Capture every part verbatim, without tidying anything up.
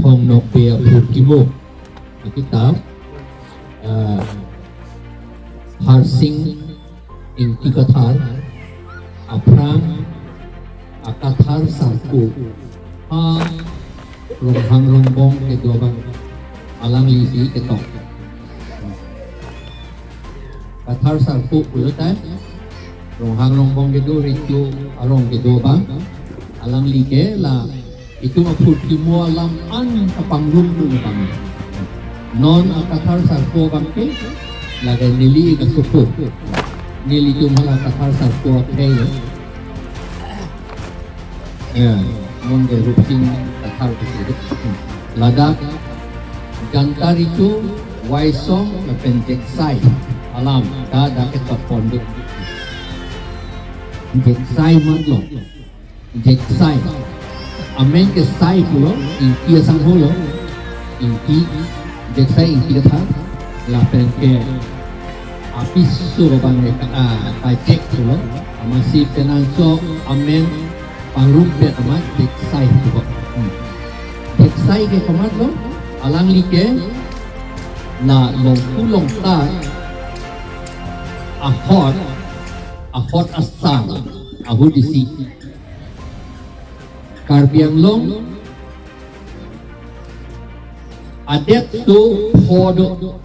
Thong Nokbe aphurkimo akitap, ah, Harsing Ingti Kathar, aphrang Akathar Sarpo, ha Ronghang Rongbong kedo abang, alanglisi ketok. Kathar Sarpo pulote Ronghang Rongbong kedo, Recho arong kedo abang, alangli ke la itum aphurkimo alam an kapangrum pu abang. Non Akathar Sarpo abang ke lake neli kasopo. Nelitum hala Kathar Sarpo akhei. Ya, non ke Rupsing Kathar ke. Ladak Janta Recho, Waisong lapen Jeksai alam ta dak ketokpon do. Jeksai matlo. Jeksai. Amen ke Sai pulo, Ingti asangho lo. Ingti, Jeksai Ingti Kathar. Lapen ke apiso abang ke, ah, Kajek pulo. Amatsi penanso amen pangrumpet amat Jeksai pulo. Hmm. Jeksai ke komatlo, alangli ke la Longku Longtar ahot, ahot asar ahut isi. Karbi Anglong adet so pho do.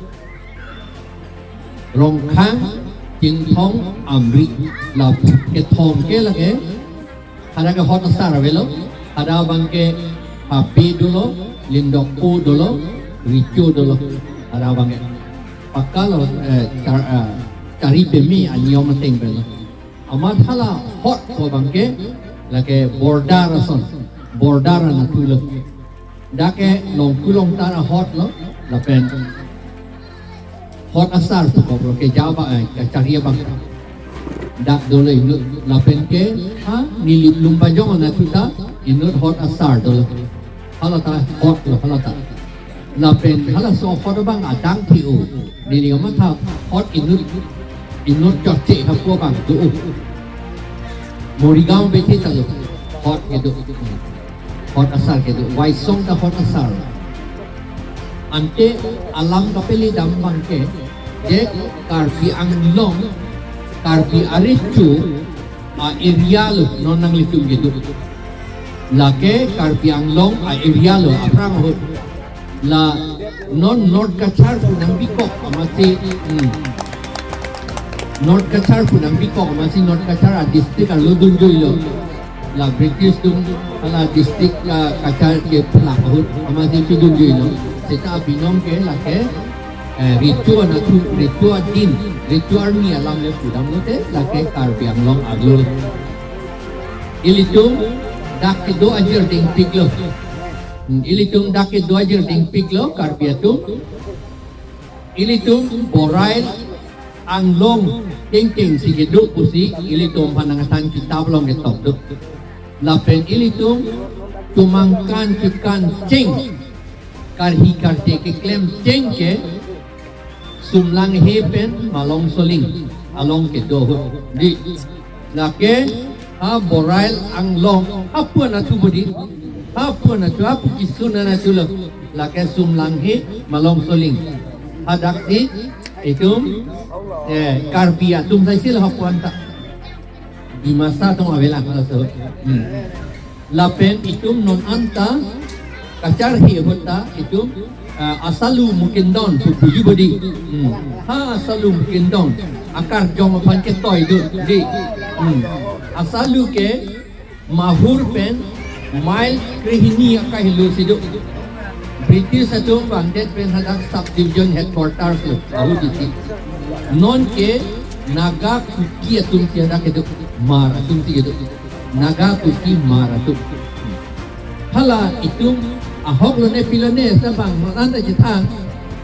Rongkhang, Chinthong, Amri, la kethom ke lake, hadak ke ahot asar avelo, hadak abang ke Habe dolo, Lindokpo dolo, Recho dolo, hadak abang ke. Pakka lo, eh, char-, eh, chari peme aniyom ateng pen lo. Amat hala ahot ko abang ke, lake border ason, border anatthu lo. Dak ke Longku Longtar ahot lo, lapen ahot asar pu ko abang ke jaba, eh, kachari abang. Dak dolo inut, lapen ke, ha, Nilip Lumbajong anatthu ta, inut ahot asar dolo. Hala ta ahot lo, hala ta. Lapen halaso ahot abang adang thi-o. Neli kamatha ahot inut, inut chokche tha pu abang do-o. Morigaon bethi ta lo. Ahot kedo. Ahot asar kedo. Waisong ta ahot asar. Ante alam kapeli dam abang ke, je Karbi Anglong, Karbi arecho a-area lo, non nanglitum kedo. Lake Karbi Anglong a-area lo, aphrang ahut. La non North Cachar pu nangbikok amatsi, hmm. North Cachar pu nangbikok amatsi North Cachar a-district arlo dunjui lo. La British atum hala district, ah, Cachar kephlak ahut amatsi chedunjui lo. Seta abinong ke lake, eh, Recho anatthu, Recho adin, Recho army alam le pudam lote, lake Karbi Anglong arlo. Ilitum dak kedo ajir dingpik lo. Hmm, ilitum dak kedo ajir dingpik lo, Karbi atum. Ilitum Borail Anglong kengkeng si kedo pusi ilitum aphan nangthan kitap along ketok do. Lapen ilitum chomangkan kekancheng, karhi karche keklem cheng ke Sumlanghe pen Malongsoling along kedo ahut. Di. Lake ha Borail Anglong, hapu anatthu bodi. Hapu anatthu, hapu kisun anatthu lo. Lake Sumlanghe Malongsoling. Hadak di itum, eh, Karbi atum saisi lo hapu anta. Dimasa atum avelang laso. Hmm. Lapen itum non anta kacharhe ahut ta itum, ah, Asalu Mukindon pu puji bodi. Hmm. Ha Asalu Mukindon akarjong aphan ketoi do, di. Hmm. Asalu ke Mahur pen mile krehini akahelo si do. British atum vangdet pen hadak subdivision headquarters lo, ahut isi. Non ke Naga Kuki atum si hadak kedo, Hmar atum si kedo. Naga Kuki Hmar atum. Hala itum ahok lone pilone sabang non anta chethan.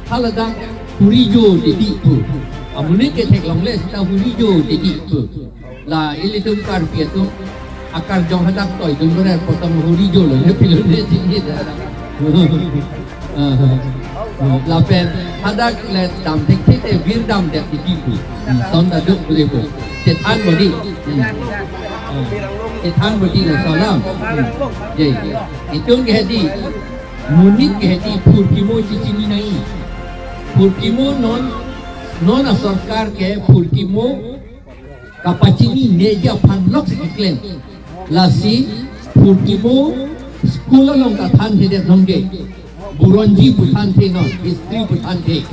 Hala dak Hurijo Dedi pu. Amonit ke theklongle seta Hurijo Dedi pu. La ilitum Karbi atum akarjong hadak toidun bore potong Hurijo lone pilone chini da. Lapen hadak le dam thekthe te Virdam Dedi pu. Ton ta duk bule pu. Chethan bodi. Hmm. Ah, chethan bodi laso alam. Hmm. Ye, ye. Itum ke di. Monit ke hedi phurkimo chechini nangji. Phurkimo non, non asorkar ke phurkimo kapachinineji aphan lok si keklem. Lasi phurkimo school along kathanthedet nonke. Buronji pu thanthe non, history pu thanthe.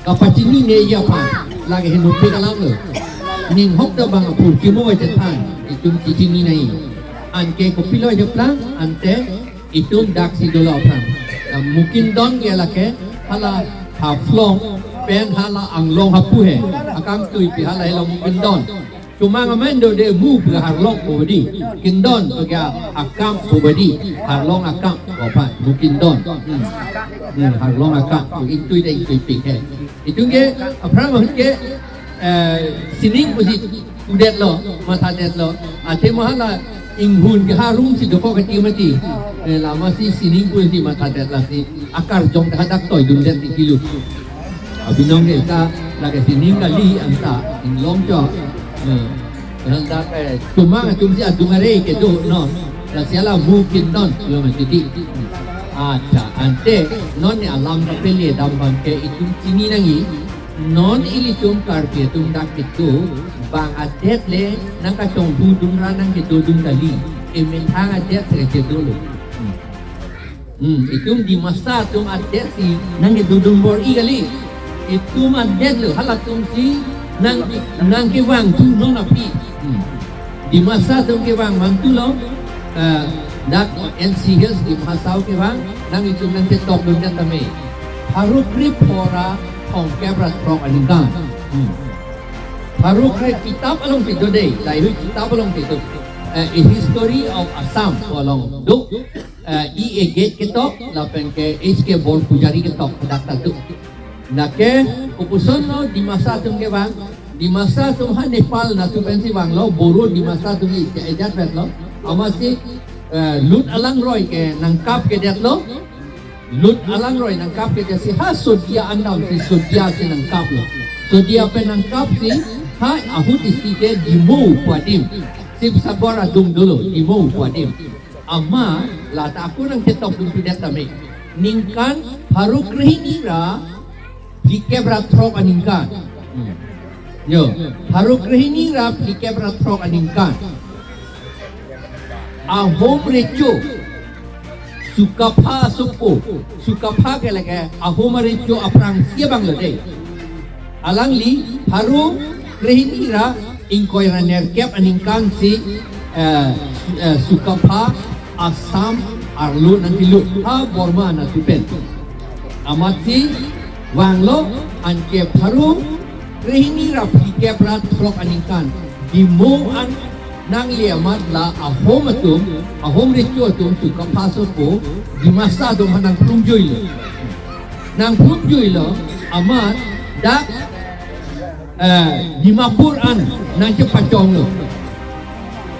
Kapachinineji aphan, lake henopik alam lo. Ning hok ta bang aphurkimo chethan, itum chechini nangji. Anke kopilo jeplang, ante itum daksi dolo aphrang. Ah, Mukindon ke lake hala Haflong pen hala Anglong hapu he. Akangtui pi hala helo Mukindon. Chomang amen do de mu pu Harlong pu badi. Kindon to kya akam pu badi. Harlong akam ko pa Mukindon. Hmm. Hmm, Harlong akam pu ingtui de ingtui pi he. Itum ke aphrang ahut ke, eh, sining pusi kudetlo, mathadetlo. Athe mo hala inghun ke harum si dokok kati mati. Eh, lama si sining pusi mathadet lasi akarjong hadak toidundet ti kilu. Abinong ke ta lake sining kali anta inglong cho. Eh, anta ke chomang atum si adung are kedo non. Lasi hala Mukindon lo mati di. Acha, ante non ne alam kapele dam bang ke itum chini nangji. Non ilitum Karbi atum dak kedo bang adet le nangkachonghu dunra nangkedodun kali. Emethang adet se kedo lo. Hmm. Hmm, itum Dimasa atum adet si nangkedodun bor-i kali. Itum adet lo halatum si nang nangkevang thu non aphi. Hmm. Dimasa atum kevang mantu lo, eh, dak N C Hills Dima Hasao kevang, nang itum nangchetokdun tame. Pharo krepho ra thomkep ra throk aningkan. Hmm. Pharo kre kitap along si do de, lahei kitap along si do. Eh, A History of Assam along do, eh, E A Gate ketok, lapen ke H K Borpujari ketok, dak ta do. Lake, kopuson lo Dimasa atum kevang, Dimasa atum ha Nepal natu pensi vanglo, Boro Dimasa atum ejat vetlo, amatsi, eh, Lut Alangroi ke nangkap kedetlo, Lut Alangroi nangkap kedet si ha Sodia andam si Sodia si nangkaplo. Sodia pen nangkap si ha ahut isi ke Dimo pu adim. Sip Sabor adung dolo, Dimo pu adim. Amat lata ako nangchetokdun pidet tame. Ningkan pharo krehini ra phlikep ra throk aningkan. Hmm. Yo, pharo krehini ra phlikep ra throk aningkan. Ahom Recho Sukapha asopo. Sukapha ke lake Ahom arecho aphrangsi abang lo de. Alangli pharo krehini ra ingkoi ra nerkep aningkan si, eh, eh, Sukapha Assam arlo nangkelut ha Borma natu pen. Amatsi vanglo anke pharo krehini ra phlikep ra throk aningkan Dimo an nangli amat la Ahom atum, Ahom Recho atum Sukapha asopo Dimasa atum ha nangplumjuilo. Nangplumjuilo amat dak, eh, Dimapur an nangchepachonglo.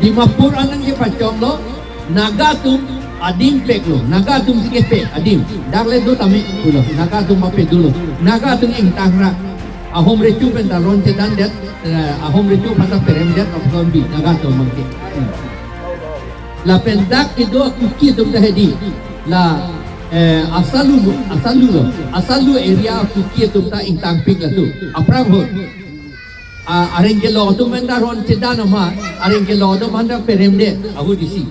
Dimapur an nangchepachonglo, Naga atum adim peklo, Naga atum si kepek adim, dak le do tame pulo, Naga atum pape dolo, Naga atum ingtang ra, Ahom Recho pen ta ron chedandet, eh, Ahom Recho aphan ta peremdet, apson bi, Naga atum mangke. Hmm. Lapen dak kedo Kuki atum ta hedi, la, eh, Asalu, Asalu lo, Asalu area Kuki atum ta ingtangpik latu, aphrang ahut. A, areng kelok atum pen ta ron chedan amat, areng kelok atum anta peremdet, ahut isi.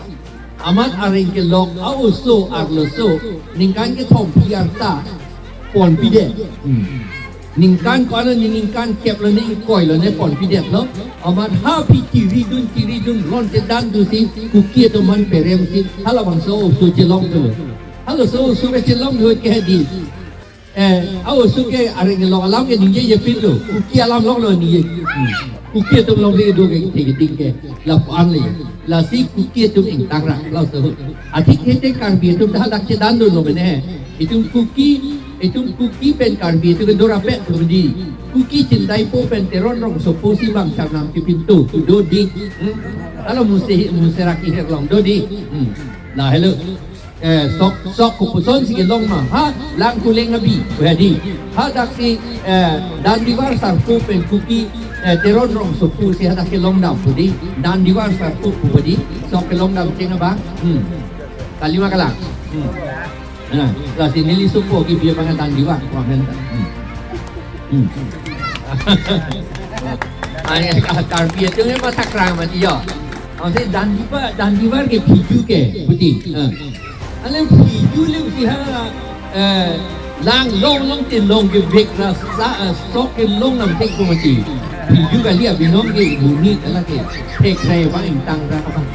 Amat areng kelok a-oso arloso, ningkan kethom pi arta ponpidet. Hmm. Ningkan ko-an lo ne, ningkan kep lo ne, ingkoi lo ne ponpidetlo. Amat ha aphi chiridun, chiridun, ron chedan do si, Kuki atum aphan perem si, halabangso oso chelong dolo. Halaso oso ke chelong do ke hedi. Eh, a-oso ke areng kelok alam ke ningjejepinlo, Kuki alam lok lo ningje. Hmm. Kuki atum lok le do ke thekding ke, lapu-an le. Lasi Kuki atum ingtang ra, laso ahut. Atheke te Karbi atum ta dak chedandunlo mene. Itum Kuki, itum Kuki pen Karbi atum ke dorapet pu di. Kuki Chindaipo pen Teron Rongsopo si bang charnam kepintu, do di. Hmm? Alo musi, musi raki herlong, do di. Hmm. Lahelo. Eh, sok, sok kopuson si kelong ma. Ha, Langkuleng abi, pu hedi. Ha dak si, eh, Dandivar Sarpo pen Kuki, eh, Teron Rongsopo si hadak kelong dam pu di. Dandivar Sarpo pu di. Sok kelong dam cheng abang. Hmm. Kalima kalang. Hmm. Nah, lasi neli sopo kebi abang Dandivar, wah, men. Hmm. Hmm. Ani ka Karbi atum mathak rang mati yo. Ansi Dandivar, Dandivar ke phiju ke, puti. Eh. Ale phiju le puti ha, eh, lang long long tin long kevek ra sa, eh, sok kelong namthek ko mati. Phiju kali abinong ke monit ala ke. Thek rai bang ingtang ra abang.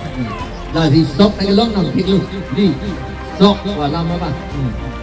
Lasi sok kelong namthek lo. Di. Sok walam abang. Hmm.